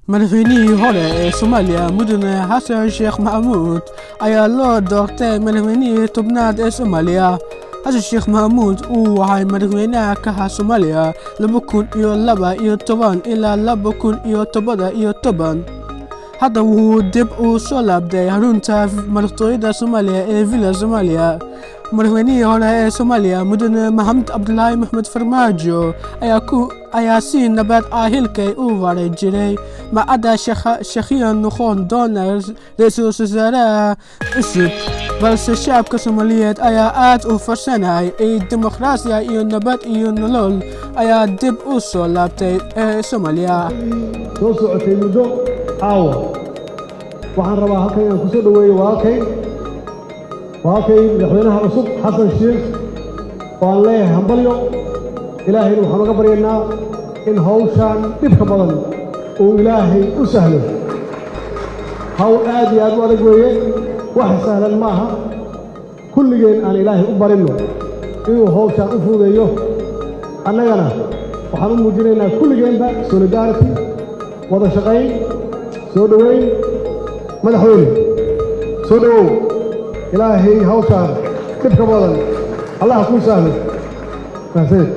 Madaxweynihii hore ee Soomaaliya, Mudane Xasan Sheekh Maxamuud, ayaa loo doortay madaxweynihii 10aad ee Soomaaliya. Xasan Sheekh Maxamuud uu ahay madaxweynaha kaha Soomaaliya 2012 ilaa 2017. Hadda wuxuu dib u soo laabtay xarunta madaxtooyada Soomaaliya ee Villa Soomaaliya. Madaxweynihii hore ee Soomaaliya, Mudane Maxamed Cabdulaahi Maxamed Farmaajo, ayaa si nabad ah xilkay u wareejiyay. Macadda shakhsiyan noqon doona ra'iisul wasaaraha cusub, balse shacabka Soomaaliyeed ayaa aad u farsanay ee dimuqraasiya iyo nabad iyo nolol ayaa dib u soo laabtay ee Soomaaliya. Soo socotay muddo. Caawa waxaan rabaa halkan inaan ku soo dhoweeyo walaalkay madaxweynaha cusub, Xasan Sheikh, oo aan leeyahay hambalyo. Ilaahayna waxaan uga baryaynaa in hawshaan dhibka badan uu Ilaahay u sahlo. Hawl aad iyo aad u adag weeye, wax sahlan ma aha. Kulligeen aan Ilaahay u barinno inuu hawshaan u fududeeyo. Annagana waxaan u muujinaynaa kulligeenba solidarity, wada shaqayn, soo dhoweyn. Madaxweyne, soo dhowow. Ilaahay hawshaan dhibka badan Allaha kuu sahlo. Mahadsanid.